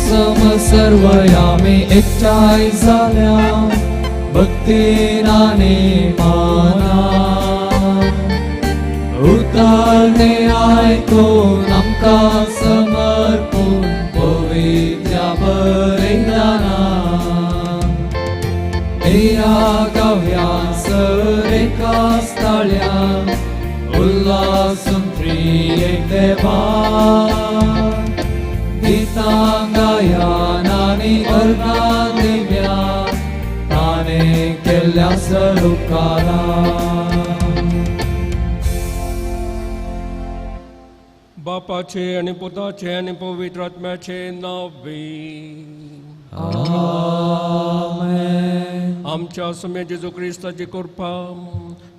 सम सर्वयामी एकठांय जाल्या भक्तीन आनी मानान उतारणे आयकून आमकां समर्पून पवित्र बलिदानान एया गावया सर एका स्थाळ्या उल्हासून त्रिएक देवा गितां गायान आनी अर्गां दिव्या ताणें केल्ल्या सरुकारा. बापाचे आनी पुताचे आनी पवित्र आत्म्याचे नांव. आमेन. आमच्या सुम्या जेजू क्रिस्ताची कृपा,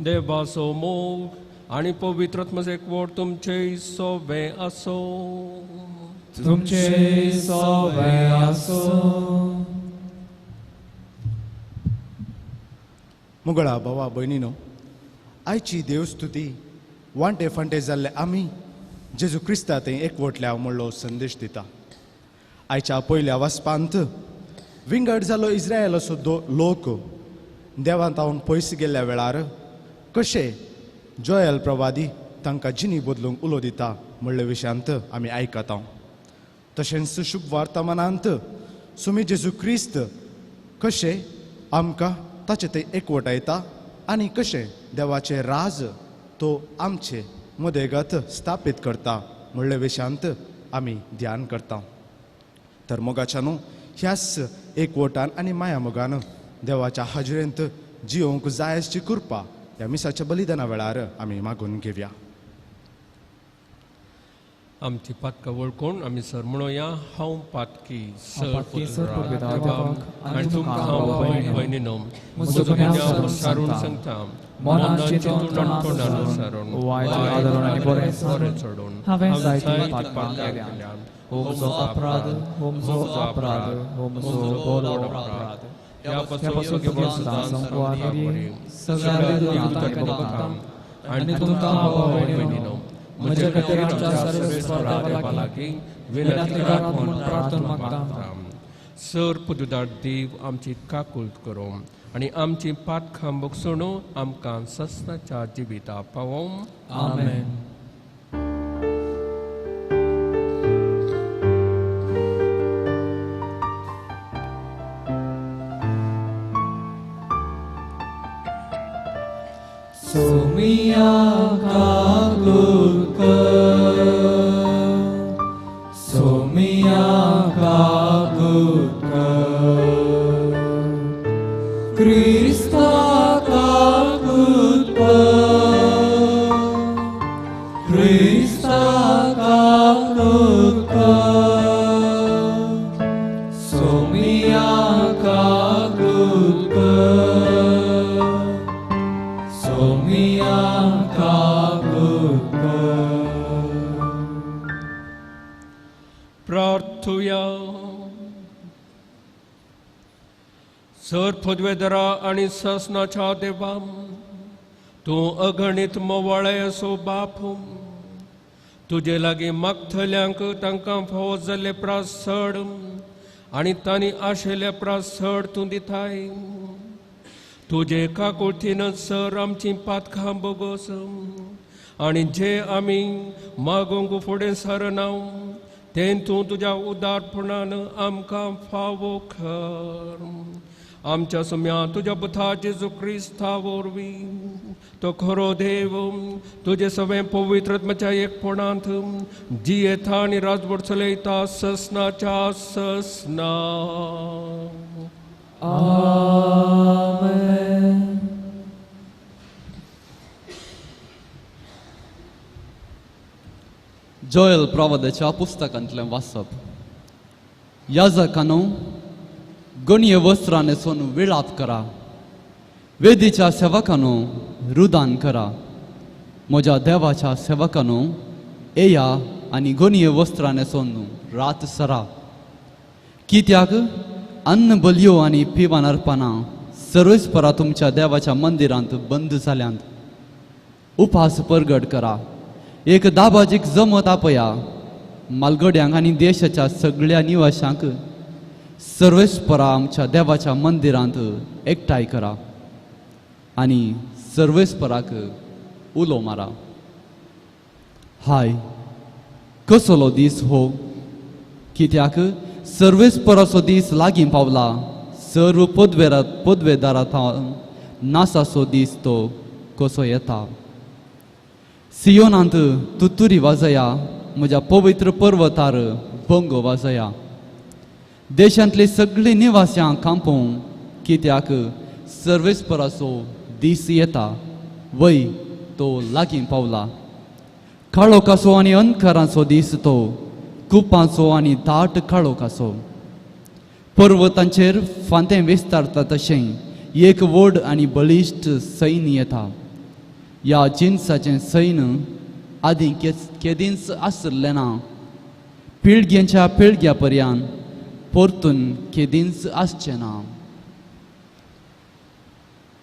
देवाचो मोग आनी पवित्र आत्म्याचो एकवट तुमचे सोबे आसो. तुमचे सोबे आसो. मुगळा भावा भयणीनो, आयची देवस्तुती वांटे फांटे जाल्ले आमी जेजू क्रिस्ता थंय एकवटल्या म्हणलो संदेश दिता. आयच्या पयल्या वाचपांत विंगड जालो इस्रायलाचो लोक देवांत हांव पयस गेल्ल्या वेळार कशे जोयल प्रवादी तांकां जिनी बदलूंक उलो दिता म्हणले विशयांत आमी आयकता. तशेंच शुभ वर्तमानांत सुमी जेजू क्रिस्त कशें आमकां ताचे थंय एकवटायता आनी कशें देवाचें राज तो आमचे मदेगत स्थापीत करता म्हणले विशयांत आमी ध्यान करता. तर मोगाच्या न्हू ह्याच एकवटान आनी माया मोगान देवाच्या हाजरेंत जियोवंक जाय आसची कृपा ह्या मिसाच्या बलिदाना वेळार आमी मागून घेवया. आमची पातकां वळखून आमी सर म्हणोया, हांव पातकी हांव पातकी सर पुरवेता देवाक आनी तुमकां हांव भयणीनो म्हजो गुन्यांव सारून सांगता. सांगता. मनान चिंतून तोंडान सारून वायट आदरून आनी बरें बरें चडून हांवें जायतीं पातकां केल्यांत. हो म्हजो अपराध, हो म्हजो अपराध, हो म्हजो व्हडलो अपराध. ह्या ह्या पासून तुमकां सदां संकवार सगळ्या देवदूतांक भोगता आनी तुमकां हांव भयणीनो म्हज्या खातीर आमच्या सर्वेस्परा देवा लागीं विनंती करात म्हूण प्रार्थना मागता. सर पुदुदार देव आमची काकुळट करूं आनी आमची पातखां बगसणू आमकां सस्नाच्या जिविता पावोवं. आमेन. सोमिया काकुळट कर, सोमिया काकुळट कर, क्रिस्ता काकुळट कर, क्रिस्ता काकुळट कर, सोमिया काकुळट कर, सोमिया काकुळट कर. प्रार्थुया. सर पदवेदरा आनी ससनाच्या देवा, तूं अगणीत मोवाळे असो बाप, तुजे लागीं मागतल्यांक तांकां फावो जाल्ले प्रासड आनी तांणी आशिल्ले प्रासड तूं दिताय. तुजे काकुळतीन सर आमची पातखां बोगोस आनी जे आमी मागूंक फुडें सरना तें तूं तुज्या उदारपणान आमकां फावो कर. आमच्या सुम्या तुज्या पुता जेजू क्रिस्ता वरवीं, तो खरो देव तुजे सगळें पवित्र आत्म्याच्या एकपणांत जियेता आनी राजवट चलयता ससनाच्या ससना. आमेन. जोयल प्रवादाच्या पुस्तकांतलें वाचप. याजकानो, गणये वस्त्रां न्हेसून विळाप करा, वेदीच्या सेवकानो रुदान करा, म्हज्या देवाच्या सेवकानो येया आनी गणये वस्त्रां न्हेसून रात सरा. कित्याक अन्न बलयो आनी पिवान अर्पणां सर्वेस्परा तुमच्या देवाच्या मंदिरांत बंद जाल्यांत. उपास परगट करा, एक दाबाजीक जमत आपया, मालगड्यांक आनी देशाच्या सगळ्या निवाशांक सर्वेस्परा आमच्या देवाच्या मंदिरांत एकठांय करा आनी सर्वेस्पराक उलो मारा. हाय कसलो दीस हो, कित्याक सर्वेस्पराचो दीस लागीं पावला. सर्व पदवेदारा नासाचो दीस तो कसो येता. सियोनांत तुतुरी वाजया, म्हज्या पवित्र पर्वतार भंगो वाजया. देशांतले सगळे निवास्यांक कांपोवं, कित्याक सर्वेस्पराचो दीस येता, वय तो लागीं पावला. काळोखाचो आनी अंधकाराचो दीस तो, कुपांचो आनी दाट काळोखाचो. पर्वतांचेर फांतें विस्तारता तशें एक व्हड आनी बळिश्ट सैन्य येता. ह्या जिनसाचें सैन्य आदीं केदींच आसलें ना, पिळग्यांच्या पिळग्या पर्यान परतून केदींच आसचें ना.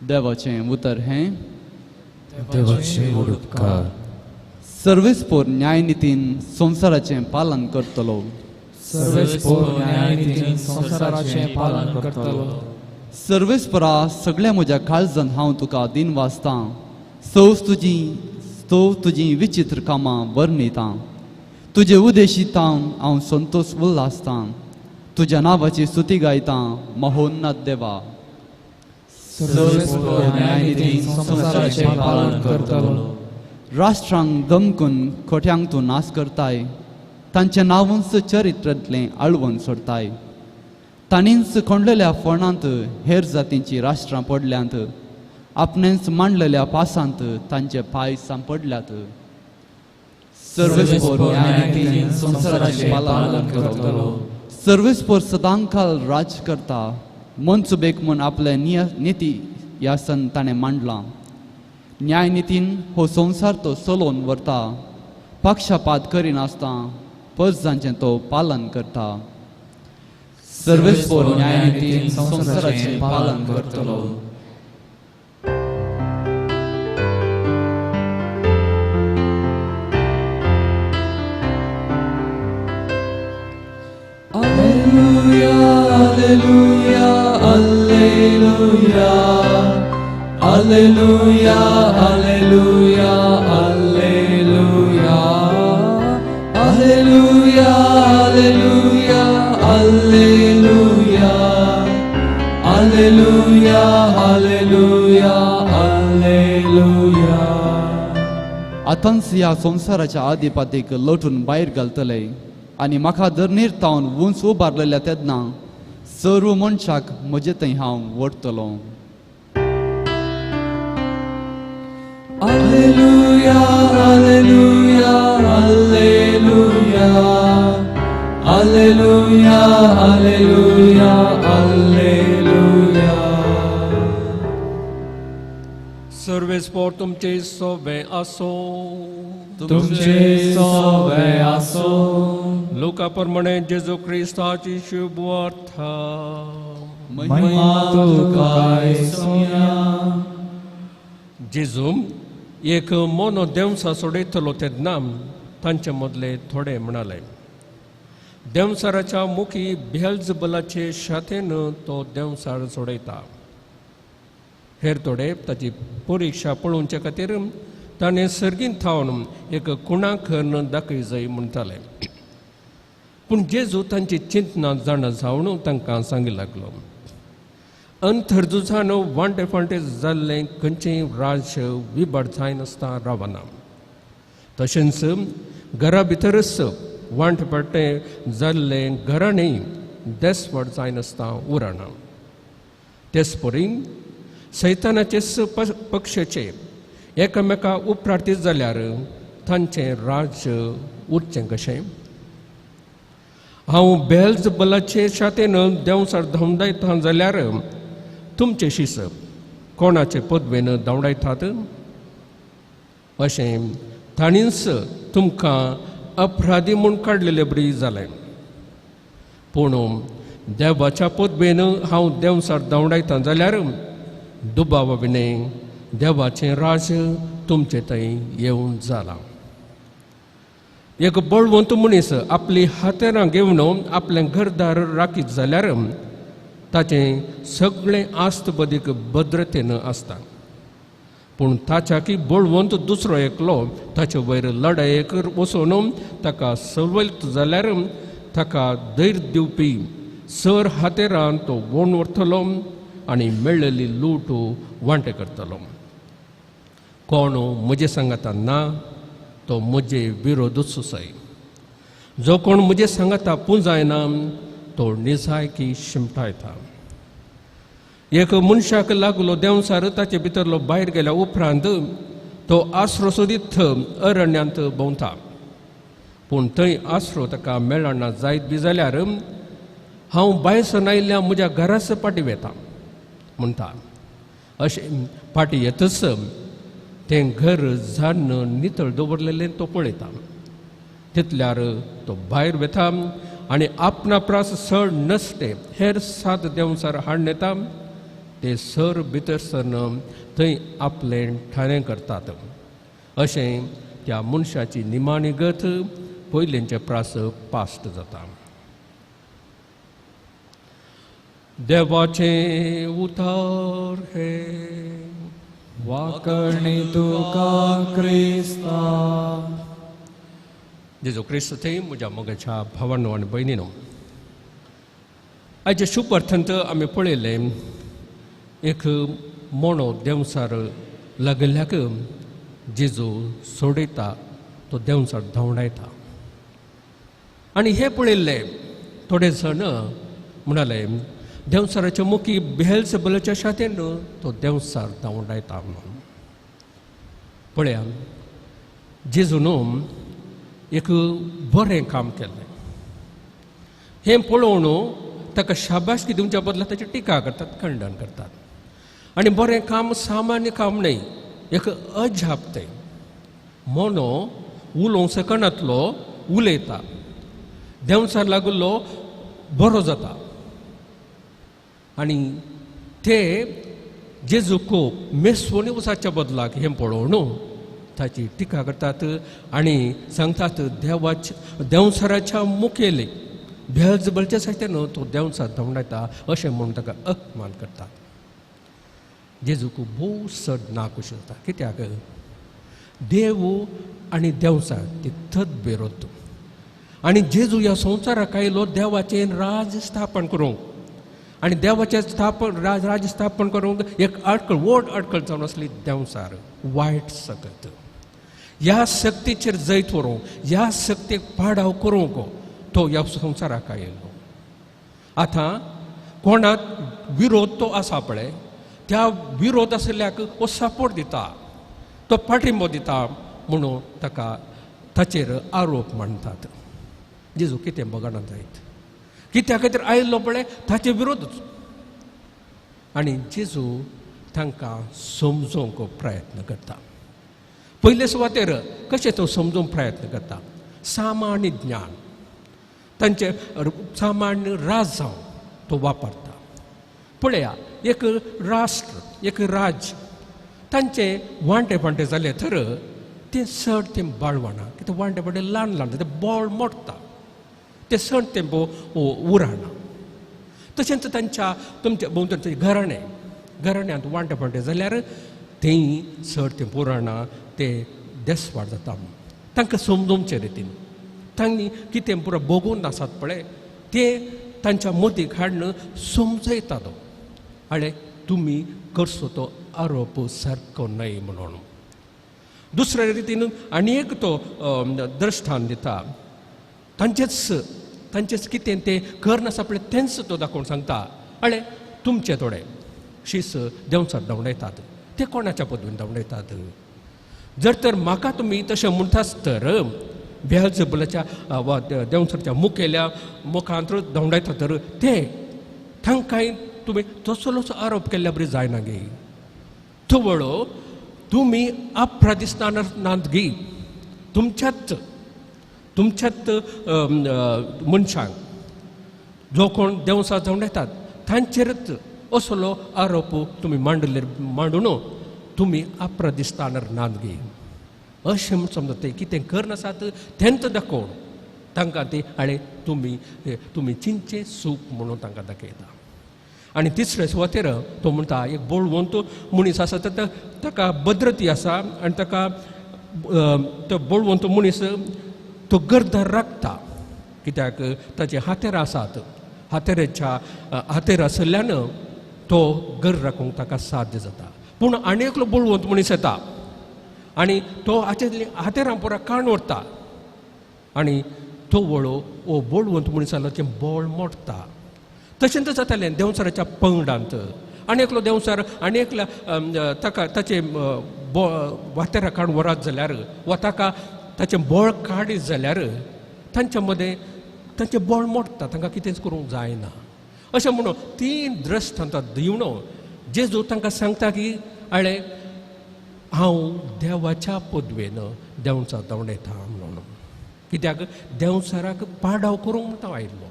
देवाचें उतर हें. देवाचे व्हड उपकार. सर्वेस्पोर न्यायनितीन संवसाराचें पालन करतलो. सर्वेस्पोर न्यायनितीन संवसाराचें पालन करतलो. सर्वेस्परा सगळ्या म्हज्या काळजान हांव तुका दिन वाचतां, सव तुजी विचित्र कामां वर्णितां. तुजे उदेशितां हांव संतोष उल्हासतां, तुज्या नांवाची स्तुती गायतां महोन्नत देवा. सर्वेस्पोर न्यायनितीन संवसाराचें पालन करतलो. राष्ट्रांक दमकून खोट्यांक तूं नाश करताय, तांचें नांवूच चरित्रांतलें आळवण सोडताय. ताणींच कोंडलेल्या फोंडांत हेर जातींची राष्ट्रां पडल्यांत, आपणेंच मांडलेल्या पासांत तांचे पांय सांपडल्यात. सर्वेस्पोर न्यायनितीन संवसाराचें पालन करतलो. सर्वेस्पोर सदांकाल राज करता, मनसुबेक म्हूण आपलें निती यासन ताणें मांडलां. न्यायनितीन हो संवसार तो चलोवन व्हरता, पक्षपात करिनासतना परजांचें तो पालन करता. सर्वेस्पोर न्यायनितीन संवसाराचें पालन करतलो. Alleluia, Alleluia, Alleluia, Alleluia, Alleluia, Alleluia, Alleluia, Alleluia, Alleluia, Alleluia, Alleluia, Alleluia. आतांच ह्या संवसाराच्या आदिपातीक लोटून भायर घालतले आनी म्हाका धरणीर तावन उंच उबारलेल्या तेन्ना सर्व मनशाक म्हजे थंय हांव वडटलो. Alleluia, Alleluia, Alleluia, Alleluia, Alleluia, Alleluia. सर्वेस्पोर तुमचे सोबे आसो. तुमचे सोबे आसो. लुका प्रमाणे जेजू क्रिस्ताची शुभ वार्ता. महिमा तुका सोम्या. जेजू एक मोनो देवसा सोडयतलो तेन्ना तांचे मदले थोडे म्हणाले, देंवसाराच्या मुखी बेल्जबलाचे शातेन तो देंवसार सोडयता. हेर थोडे ताची परिक्षा पळोवचे खातीर ताणें सर्गीन थावन एक कुणाखर्न दाखय जाय म्हणटाले. पूण जेजू तांची चिंतना जाणा जावन तांकां सांगी लागलो, अंतर्जुजान वांटे फांटे जाल्लें खंयचेंय राज्य विभाट जायनासतना रावना. तशेंच घरा भितरच वांट फांटे जाल्लें घराणें देसवट जायनासतना उरना. तेच परी सैतानाचे पक्षाचे एकामेका उपरार्तीत जाल्यार तांचें राज्य उरचें कशें? हांव बेल्ज बलाचे शातेन देंवसार धांवडायता जाल्यार तुमचें शिस कोणाचे पदवेन धांवडायतात? अशें ताणींच तुमकां अपराधी म्हूण काडलेले बरी जालें. पूण देवाच्या पदवेन हांव देंवसार धांवडायता जाल्यार दुबावा विणें देवाचें राज्य तुमचे थंय येवन जालां. एक बळवंत मनीस आपली हातेरां घेवन आपलें घरदार राखीत जाल्यार ताचें सगळें आस्त बदीक भद्रतेन आसता. पूण ताच्याकी बळवंत दुसरो एकलो ताचे वयर लडायेक वचून ताका सवलत जाल्यार ताका धैर्य दिवपी सर हातेरान तो वोण व्हरतलो आनी मेळ्ळेली लूट वांटे करतलो. कोण म्हजे सांगाता ना तो म्हजे विरोधूच सुसाय. जो कोण म्हजे सांगाता पुंजायना तो निजायकी शिमटायता. एक मनशाक लागलो देंवसार ताचे भितरलो भायर गेल्या उपरांत तो आसरो सोदीत अरण्यांत भोंवता. पूण थंय आसरो ताका मेळना जायत बी जाल्यार हांव भायरसून आयिल्ल्या म्हज्या घरास फाटीं वेता म्हणटा. अशें फाटीं येतच तें घर झाडन नितळ दवरलेलें तो पळयता. तितल्यार तो भायर वेता आनी आपणा प्रास सर नसते हेर सात देंवसार हाडून येता. ते सर भितर सरन थंय आपलें ठाणें करतात. अशें त्या मनशाची निमाणी गत पयलींचे प्रास पास्ट जाता. देवाचें उतार हे वाकणी तुका क्रिस्ता. जेजू क्रिस्त थंय म्हज्या मोगाच्या भावानो आनी भयणीनो, आयच्या शुभ अर्थांत आमी पळयलें एक मोणो देंवसार लागिल्ल्याक जेजू सोडयता, तो देंवसार धांवडायता. आनी हें पळयल्लें थोडे जाण म्हणाले देंवसाराच्या मुखी बेल्सबलाच्या शातेन तो देंवसार धांवडायता म्हणून. पळया, जेजून एक बरें काम केलें. हें पळोवन ताका शाबासकी दिवच्या बदला ताची टिका करतात, खंडन करतात. आनी बरें काम सामान्य काम न्हय, एक अजाप तें. मोनो उलोवंक शकनातलो उलयता, देंवसार लागिल्लो बरो जाता. आनी ते जेजूक मेसवणी वचच्या बदलाक हें पळोवन ताची टिका करतात आनी सांगतात देवाच्या देंवसाराच्या मुखेले बेल्जबलच्या सारकें तो देंवसार धांवडायता अशें म्हणून ताका अपमान करतात. जेजूक भोव चड नाखूश जाता. कित्याक? देव आनी देंवसार ती तदविरोध. आनी जेजू ह्या संवसाराक आयलो देवाचें राज स्थापन करूंक. आनी देवाचें स्थापन राज स्थापन करूंक एक आडखळ, व्हड आडखळ जावन आसली देंवसार, वायट सकत. ह्या शक्तीचेर जैत व्हरूंक, ह्या शक्तीक पाडाव करूंक तो ह्या संवसाराक आयलो. आतां कोणाक विरोध तो आसा पळय, त्या विरोध आशिल्ल्याक हो सपोर्ट दिता, तो पाठिंबो दिता म्हणून ताका ताचेर आरोप मांडटात. जेजू कितें बगना जायत, कित्या खातीर आयिल्लो पळय ताचे विरोधूच. आनी जेजू तांकां समजोवंक प्रयत्न करता. पयले सुवातेर कशें तो समजोवंक प्रयत्न करता? सामान्य ज्ञान, तांचे सामान्य राजांव तो वापरता. पळया, एक राष्ट्र, एक राज्य तांचे वांटे फांटे जाले तर तें चड तें बाळवाना, कित्याक वांटे फांटे ल्हान ल्हान तें बोळ मोडटा, तें चड तेंपो उराना. तशेंच तांच्या तुमच्या भोंवतणचें घराणें, घराण्यांत वांटे फांटे जाल्यार तेंय चड तें पुराणा, ते देसवाड जाता. तांकां समजोवचे रितीन तांणी कितें पुरो भोगून आसात पळय तें तांच्या मतीक हाडून समजयता तो. आळे तुमी करचो तो आरोप सारको न्हय म्हणून. दुसऱ्या रितीन आनी एक तो दृश्टान दिता. तांचेच तांचेच कितें तें करनासा पळय तेंच तो दाखोवन सांगता. आळे तुमचे थोडे शीस देंवचार धांवडायतात, ते कोणाच्या पदवीन धांवडायतात? जर तर म्हाका तुमी तशें म्हणटाच तर बेल्जबलाच्या वा देंवचारच्या मुखेल्या मुखांत धांवडायता तर ते तांकांय तुमी तसलोच आरोप केल्ल्या बरी जायना गे. थवळो तुमी अपराधिस्तान नात गी, तुमच्याच तुमच्याच मनशांक जो कोण देंवचार धांवडायतात तांचेरच असलो आरोप तुमी मांडले मांडून तुमी अपराधिस्तानार नात गे. अशें म्हूण समजा ते कितें करनासात तेंच दाखोवन तांकां ते आनी तुमी तुमी चिंतचें सूख म्हणून तांकां दाखयता. आनी तिसरे सुवातेर तो म्हणटा एक बळवंत मनीस आसा ताका भद्रती आसा आनी ताका तो बळवंत मनीस तो गरदार राखता कित्याक ताचे हातेर आसात, हातेराच्या हातेर आशिल्ल्यान तो घर राखूंक ताका साध्य जाता. पूण आनी एकलो बळवंत मनीस येता आनी तो हाचे हातेरां पुरा काण व्हरता आनी तो वळो वो बळवंत मनीस जालो तें बळ मोडटा. तशेंच जातालें देंवचाराच्या पंगडांत आनी एकलो देंवचार आनी एकल्या ताका ताचें वातेरां काडून व्हरत जाल्यार वा ताका ताचें बळ काडीत जाल्यार तांच्या मदें तांचें बळ मोडटा, तांकां कितेंच करूंक जायना. अशें म्हणून तीन दृश्टांत दिवन जेजू तांकां सांगता की आळे हांव देवाच्या पदवेन देंवचार धांवडयता म्हणून, कित्याक देंवचाराक पाडाव करूंक म्हणटा आयिल्लो,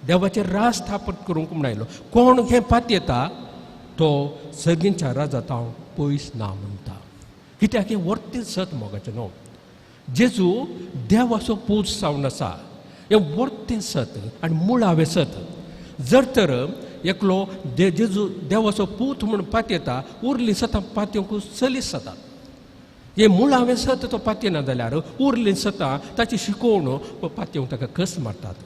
देवाचें राज स्थापन करूंक म्हण आयलो. कोण हें पातयेता तो सगळींच्या राजांत हांव पयस ना म्हणटा, कित्याक हें वर्तें सत मोगाचें न्हू. जेजू देवाचो पूत जावन आसा, हें वर्तें सत आनी मुळावें सत. जर तर एकलो जेजू देवाचो पूत म्हूण पातयेता उरलीं सतां पातयेवंक चलीत जातात. हें मुळावें सत तो पातयेना जाल्यार उरलीं सतां ताची शिकोवण पातयेवंक ताका कस मारतात.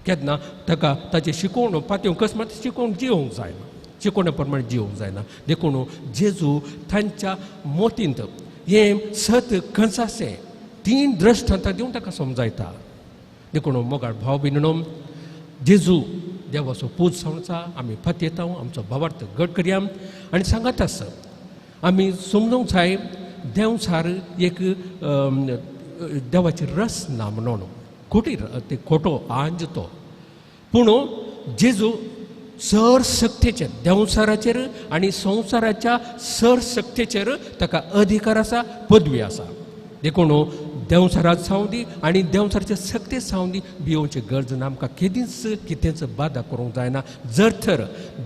केन्ना ताका ताची शिकोवण पातयेवंक कस मारता, शिकोवंक जिवंक जायना, शिकोवणे प्रमाणे जिवंक जायना. देखून जेजू तांच्या मोतींत हें सत खंयच आसें तीन दृश्टांतां दिवन ताका समजायता. देखून मोगाळ भाव भयणीनो, जेजू देवाचो पूत जावन आमी पातयेता, आमचो भावार्थ घट करया आनी सांगात आसा आमी समजूंक जाय देंवचार एक देवाची रस ना म्हणून खोटी ते खोटो आंज तो. पूण जेजू सर शक्तेचेर देंवचाराचेर आनी संवसाराच्या सर शक्तेचेर ताका अधिकार आसा, पदवी आसा. देखून देंवचाराक जावं दी आनी देंवचाराचे शक्ते जावं दी भियोवची गरज ना. आमकां केदींच कितेंच बादा करूंक जायना. जर तर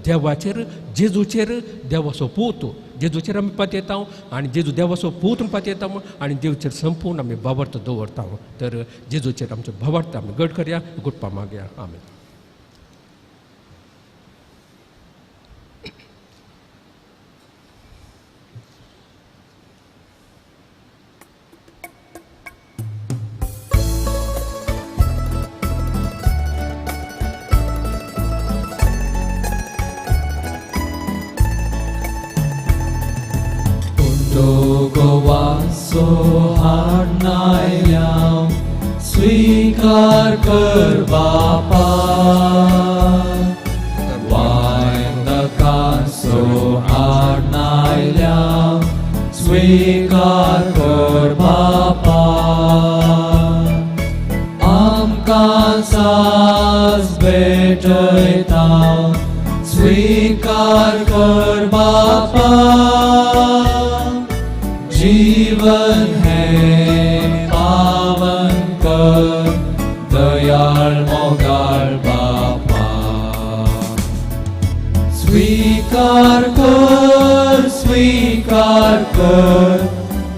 देवाचेर जेजूचेर देवाचो पूत जेजूचेर आमी पातयेता आनी जेजू देवाचो पूत पातयेता आनी देवचेर संपूर्ण आमी भावार्थ दवरता तर जेजूचेर आमचो भावार्थ आमी घट करया, गुटपा मागया. आमेन. स्वीकार कर बापा, वायंदकांचो हाडनायल्या स्वीकार कर बापा, आमकां साज भेटयता स्वीकार कर बापा, जीवन है पावन कर दयाळ मोगाळ बापा, स्वीकार कर स्वीकार कर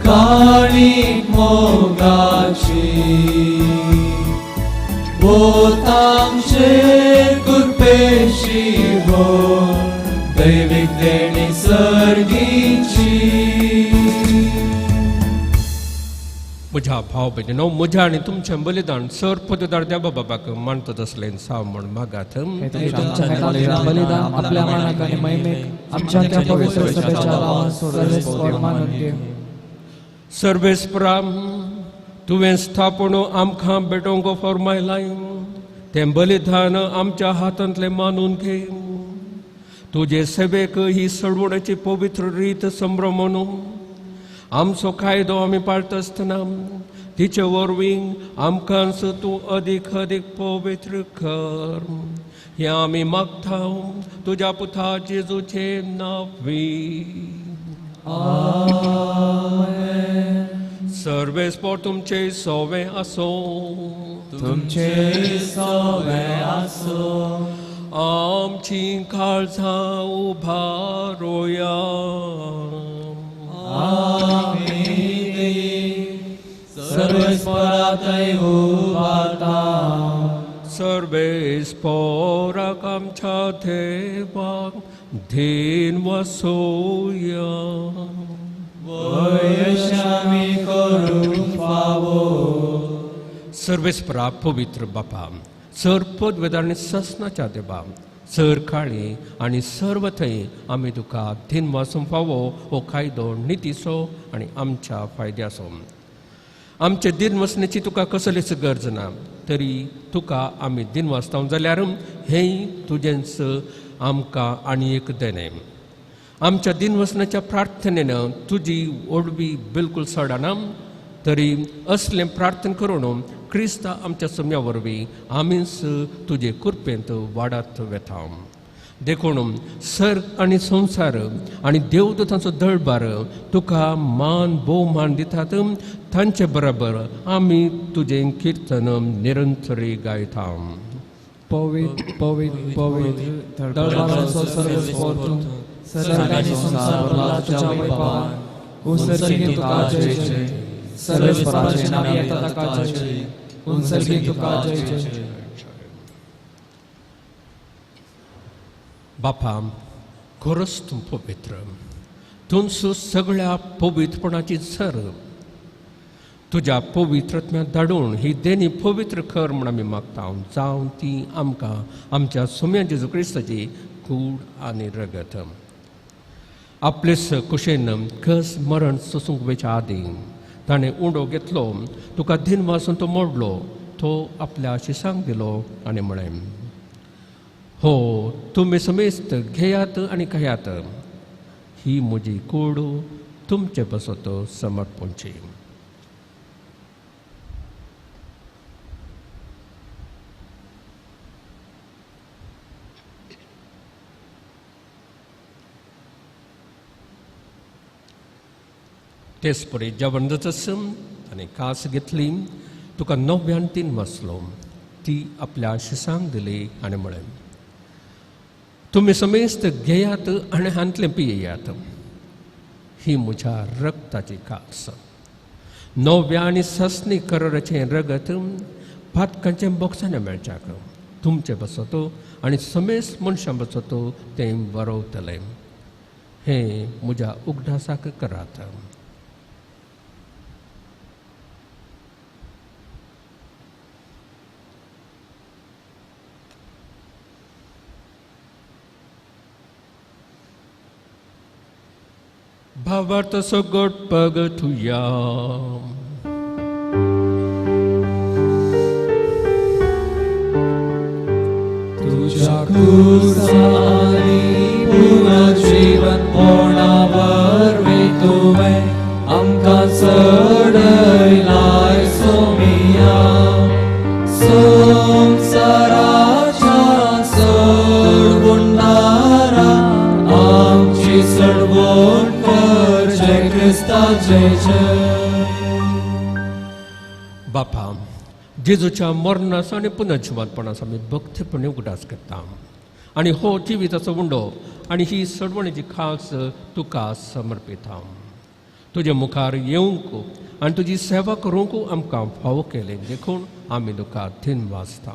काणीक मोगाची, बोतांचेर कृपेशी हो दैवीक देणी सर्गीची. म्हज्या भाव भयणीनो, म्हज्या आनी तुमचें बलिदान सर पददार देवा बाबाक मानता तसलें साव म्हण मागात. बलिदान आपल्या मानाक आनी महिमेक आमच्या त्या पवित्र सभेच्या नांवान सर्वेस्पर मानून घे. सर्वेस्परा तुवें स्थापन आमकां भेटोवंक फर्मायलाय तें बलिदान आमच्या हातांतलें मानून घे. तुजे सेवेक ही सडवण्याची पवित्र रीत संभ्रमण आमचो कायदो आमी पाळटा आसतना तिचे वरवीं आमकां तूं अदीक अदीक पवित्र कर. हें आमी मागता तुज्या पुता जेजूचे नांवी. आमेन. सर्वेस्पर तुमचे सोवे आसो, तुमचे सोवे आसो. आमची काळजां उबारोया. आमेन. सर्वेस्परातय उबारता. सर्वेस्पराक आमच्या देवाक धीन वसोया. वयशामी करूंक फावो. सर्वेस्परा पवित्र बापा, सर पदवेदार आनी ससनाच्या देवा, सर काळी आनी सर्व थंय आमी तुका धीन वासूंक फावो हो कायदो नितीचो आनी आमच्या फायद्याचो. आमचे दिन वसण्याची तुका कसलीच गरज ना, तरी तुका आमी दिन वाचता जाल्यार हेंय तुजेंच आमकां आनी एक देणें. आमच्या दिन वसण्याच्या प्रार्थनेन तुजी ओडवी बिलकूल सोडना, तरी असलें प्रार्थना करून क्रिस्ता आमच्या सम्या वरवीं आमीच तुजे कृपेंत वाडत वेता. देखून सर्ग आनी संवसार आनी देवदूतांचो दळबार तुका मान भोवमान दितात, तांचे बराबर आमी तुजें किर्तन निरंतरी गायता. पवित्र पवित्र पवित्र दळबाराचो सर्वेस्पर तूं, सर्ग आनी संवसार भरला तुज्या वैभवान. उंसर्गीं तुका जय जय, सर्वेस्पराचें नांव येता ताका जय जय, उंसर्गीं तुका जय जय. बापा, खरोच तूं पवित्र, तूंच सगळ्या पवित्रपणाची सर. तुज्या पवित्रत्म्यात धाडून ही देणी पवित्र कर म्हूण आमी मागता, जावं ती आमकां आमच्या सोम्या जेजू क्रिस्ताची कूड आनी रगत. आपलेच कुशेन कस मरण सोसूंक वयच्या आदीं ताणें उंडो घेतलो, तुका धीन वासून तो मोडलो, तो आपल्या शिसांक दिलो आनी म्हळें, हो तुमी समेस्त घेयात आनी खायात, ही म्हजी कूड तुमचे पासत समर्पणची. तेच परी जेवण जातच आनी कास घेतली, तुका 903 वाचलो, ती आपल्या शिसांक दिली आनी म्हळें, तुमी समेस्त घेयात आनी हांतलें पियेयात, ही म्हज्या रक्ताची कास, नव्या आनी ससनी कराराचें रगत पातकांचें बोक्सांनी मेळच्याक तुमचे बसतो आनी समेस्त मनशां बसतो तें बरोवतलें. हें म्हज्या उगडासाक करात. भावार्थ सगट पग तुया. तुझ्या क्रुसानी पुनर्जीवन पोणा वरवीं तुवें आमकां चडयलाय सोमिया, संवसाराच्या चडवणदारा आमची चडवण कर जय क्रिस्ता जय जय. बापा, जेजूच्या मरणाचो आनी पुनर्जिवंतपणाचो आमी भक्तीपणी उगडास करता आनी हो जिविताचो उंडो आनी ही सडवणीची खास तुका समर्पिता. तुजे मुखार येवंक आनी तुजी सेवा करूंक आमकां फावो केलें देखून आमी तुका धीन वाचता.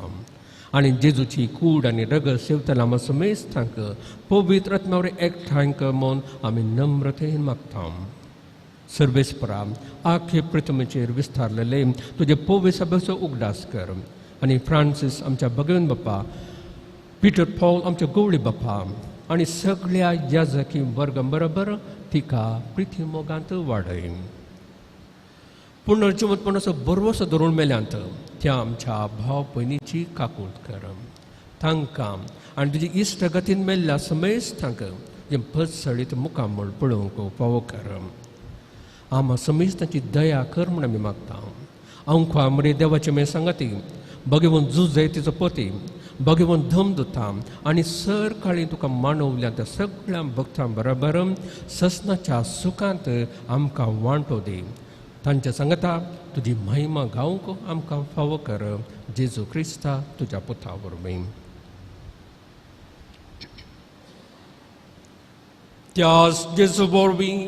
आनी जेजूची कूड आनी रगत सेवतल्या आमकां समेस्तांक पवित्र आत्म्या एकठांय कर म्हूण आमी नम्रतेन मागता. सर्वेस्परा, आखे प्रथमेचेर विस्तारलेले तुजे पवित्र सभेचो उगडास कर आनी फ्रांसीस आमच्या भगवन बाप्पा, पिटर पॉल आमच्या गवळी बाप्पा आनी सगळ्या याजकी वर्गां बरोबर तिका प्रिती मोगांत वाडय. पुनर्जिवंतपणाचो बरवसो धरून मेल्यांत त्या आमच्या भाव भयणीची काकूट कर, तांकां आनी तुजी इश्टगतीन मेल्ल्या समेस्तांक जें पदसळीत मुखामळ पळोवंक फावो कर. आमा समेस्तांची दया कर म्हूण आमी मागता. अंखा मरे देवाचे मे सांगाती भगवंत जुजय तिचो पती भगवंत धम दुता आनी सर काळी तुका मानवल्या त्या सगळ्या भक्तां बरोबर ससनाच्या सुखांत आमकां वांटो दी. तांच्या सांगता तुजी महिमा गावंक आमकां फावो कर, जेजू क्रिस्ता तुज्या पुता वरवीं. त्यास जेजू वरवीं,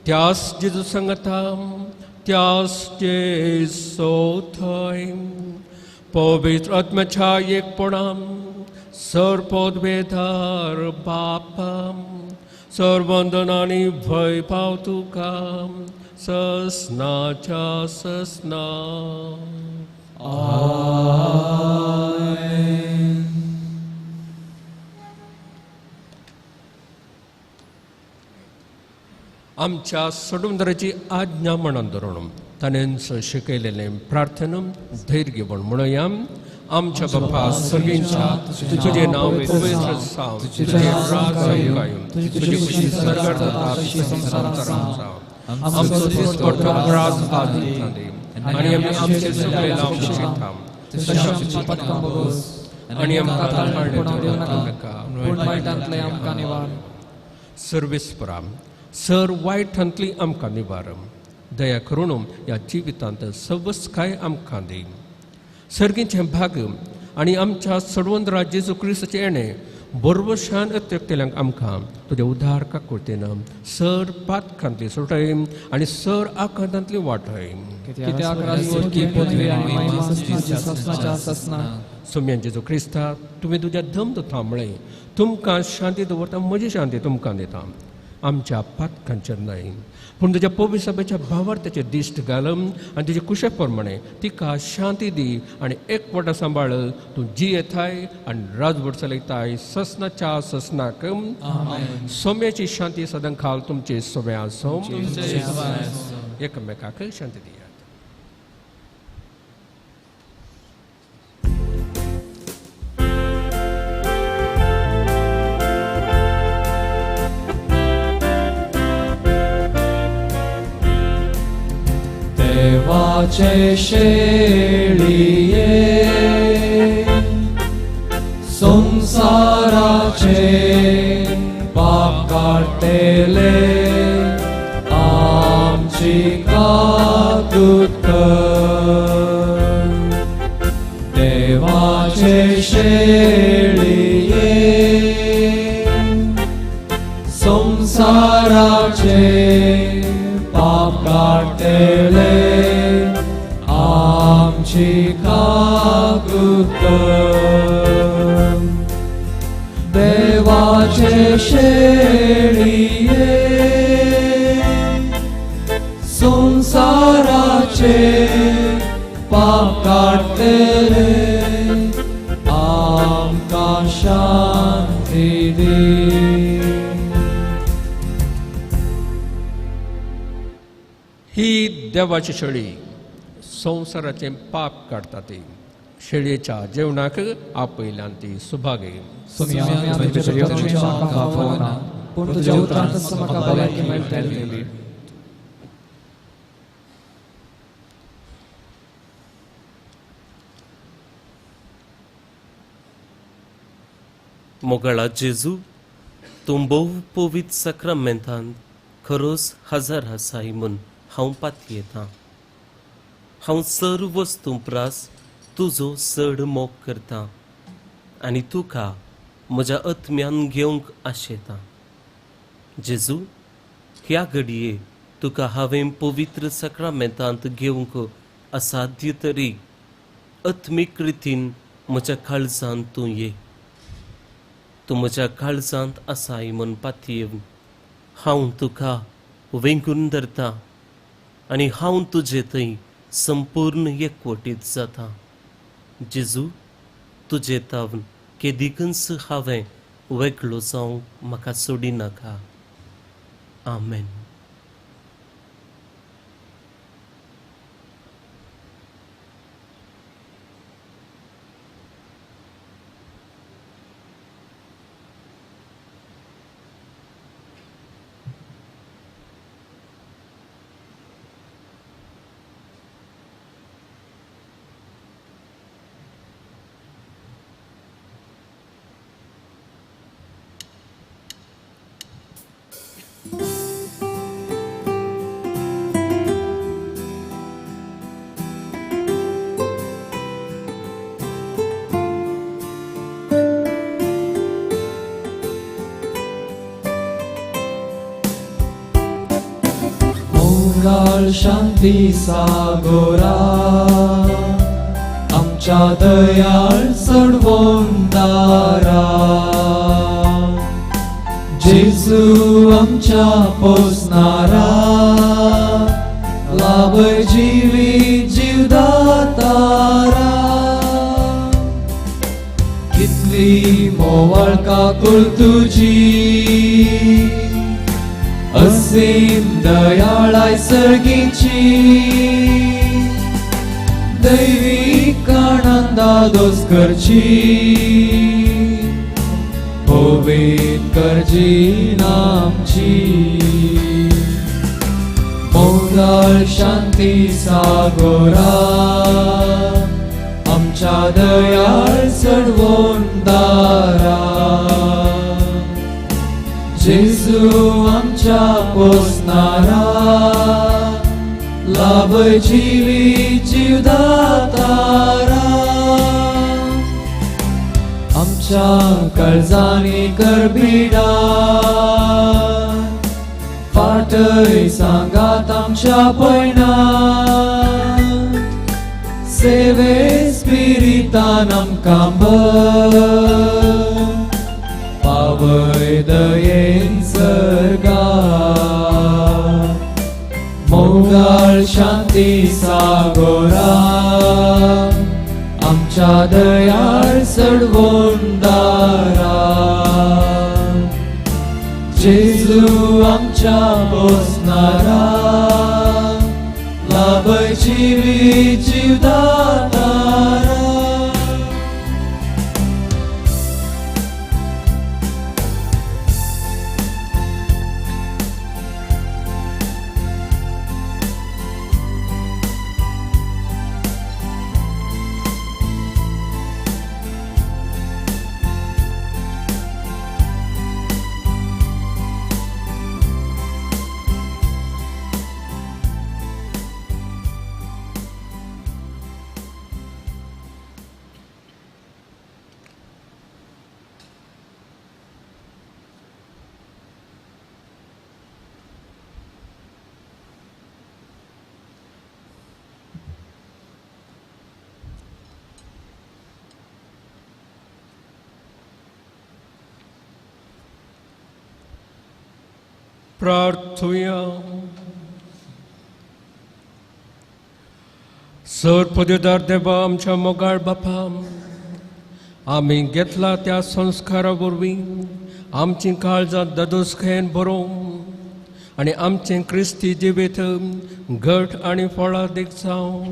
त्यास जेजू सांगता, त्यास सोथय पवित्र आत्म्याच्या एकपणान सर पदवेधार बापा सर्वंदन आनी भंय पाव तुका ससनाच्या ससना. आमच्या सोडूंदराची आज्ञा म्हणून धरून ताणेंच शिकयलेलें प्रार्थना धैर्य घेवन म्हणुया. आमच्या बापा सर्गींच्या तुजें नांव पवित्र जावं, तुजें राज येवं, तुजी खुशी स्वर्गार जाता तशी संवसारांत जावं. आमचो दिसपट्टो ग्रास आज आमकां दी आनी आमी आमचे सगळे लावंक शिकता तशें आमचीं पातकां भोगोस आनी आमकां ताळपणां दिवं नाका, पूण वायटांतलें आमकां निवार. सर्वेस्परा सर वायटांतली आमकां निवार, दया करून ह्या जिवितांत सवस्काय आमकां दी. सर्गीचें भाग आनी आमच्या सडवंतरा जेजू क्रिस्ताचें येणें बरवशान अत्यक्तेल्यांक आमकां तुज्या उदार काकुळतेन सर पातकांतली सुटय आनी सर आकांतांतली वाटय. कित्याक राजवटकी पदवी आनी महिमा ससनाच्या ससना. सोम्यान जेजू क्रिस्ता तुवें तुज्या धम दिता म्हळें तुमकां शांती दवरता, म्हजी शांती तुमकां दिता. आमच्या पातकांचेर न्हय पूण तुज्या पवित्र सभेच्या भावार्थाचेर दिश्ट घाल आनी तुजे कुशे प्रमाणे तिका शांती दी आनी एकवटा सांबाळ. तूं जियेताय आनी राजवट चलयताय ससनाच्या ससनाक. सोम्याची शांती सदां खाल तुमचे सोम्या आसूं. एकमेकाक शांती दियात. देवाचे शेळये संसाराचे पाप काडटले आमची काकूत कर. देवाचे शेळये संसाराचे पाप काडटले आमची काकूत कर. देवाचे शेळये संसाराचे पाप काडटले आमकां शांती दी. ही देवाची शेळी संवसाराचें पाप काडटा ती शेळयेच्या जेवणाक आपयल्यान ती सुभागी. मोगाळा जेजू, तूं भोव पवित्र साक्रामेंतांत खरोच हजार आसाय म्हूण हांव पातयेतां. हांव सर वस्तूं प्रास तुजो चड मोग करता आनी तुका म्हज्या आत्म्यान घेवंक आशेता. जेजू, ह्या घडये तुका हांवें पवित्र साक्रामेंतांत घेवंक असाध्य तरी आत्मीक रितीन म्हज्या काळजांत तूं ये. तूं म्हज्या काळजांत आसाय म्हूण पातयेवन हांव तुका वेंगून धरता आनी हांव तुजे थंय संपूर्ण एकवटीत जाता. जेजू, तुजे तावन केदिकूच हांवें वेगळो जावंक म्हाका सोडिनाका. आमेन. Thank मोगाळ शांती सागोरा आमच्या दयाळ सोडवणदारा जेजू आमच्या पोसणारा लाभय जिवीत जीवदातारा कितली मोवाळ काकूळ तुजी असीम दयाळाय सर्गीची दैवी काणांदा दोस करची पवित्र करजी नामची मोगाळ शांती सागोरा आमच्या दयाळ चडवणदारा जेजू आमच्या पोसणारा लाभय जिवीत जीवदातारा आमच्या काळजांनी करबिडा फाटय सांगात आमच्या पयणात सेवे स्पिरितान आमकां भर पावय दयेन सर्गात मोगाळ शांती सागोरा आमच्या दयाळ चडवणदारा जेजू आमच्या पोसणारा लाभय जिवीत जीवदातारा प्रार्थुया. सर पदवीदार देवा आमच्या मोगाळ बापा, आमी घेतला त्या संस्कारा वरवीं आमचीं काळजां ददोसखेन बरोवं आनी आमचें क्रिस्ती जिवीत घट आनी फळादीक जावं.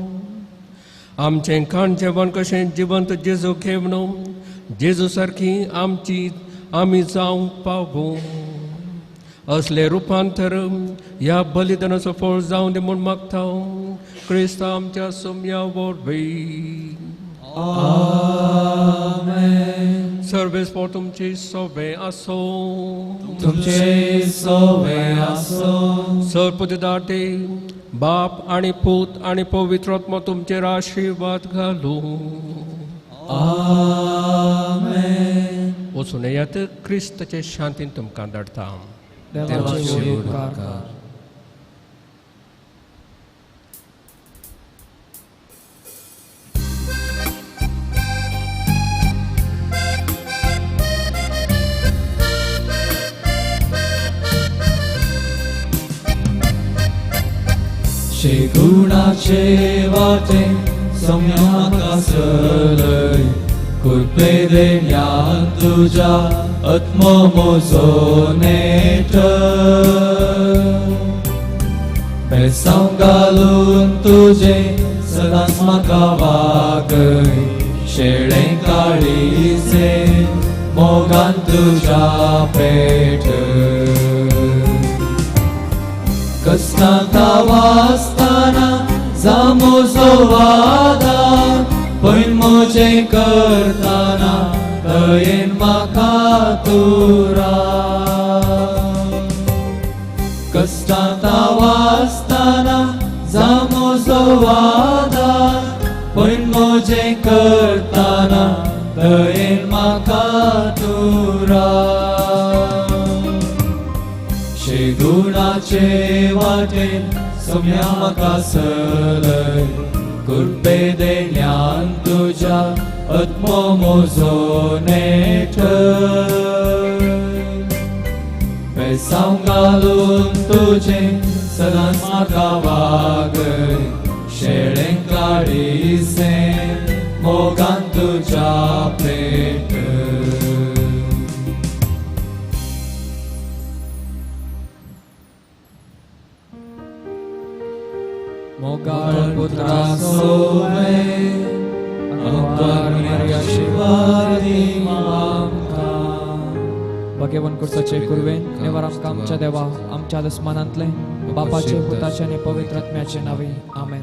आमचें खाण जेवण कशें जिवंत जेजू घेवन जेजू सारकी आमची आमी जावंक पावूं. असले रुपांतर ह्या बलिदानाचो फळ जावं दी म्हूण मागता क्रिस्त आमच्या सोम्या वरवीं. आमेन. सर्वेस्पोर तुमची सोबे आसो. तुमचे सोबे आसो. सर पदवीदार देव बाप आनी पूत आनी पवित्र आत्मा तुमचेर आशिर्वाद घालूं. आमेन. वचून येयात, क्रिस्ताचे शांतीन तुमकां धाडटा. देवाचे उपकार. शेगुणाचे वाटे सम्याक चलय कृपे देण्यान तुज्या आत्मो म्हजो नेट बेसांव घालून तुजें सदांच म्हाका वागय शेळें काळीचे मोगान तुज्या पेट कष्टांत वाचतना जा म्हजो वादार पय म्हजें करतना दयेन म्हाका तूं राव. कष्टांत वाचतना जा म्हजो वादार पय म्हजें करतना दयेन म्हाका तूं राव. शेगुणाचे वाटेन सोम्या म्हाका सलय कृपे देण्यान तुज्या आत्मो म्हजो नेटय बेसांव घालून तुजें सदांच म्हाका वागय शेळें काडीसें मोगान तुज्या पेटय. मोगाळ पुत्रा सोवे भगवान कुर्साचे कुरवेन नेवार आमकां आमच्या देवा आमच्या दुस्मानांतले बापाचे पुताचे आनी पवित्र आत्म्याचे नांवे आमेन.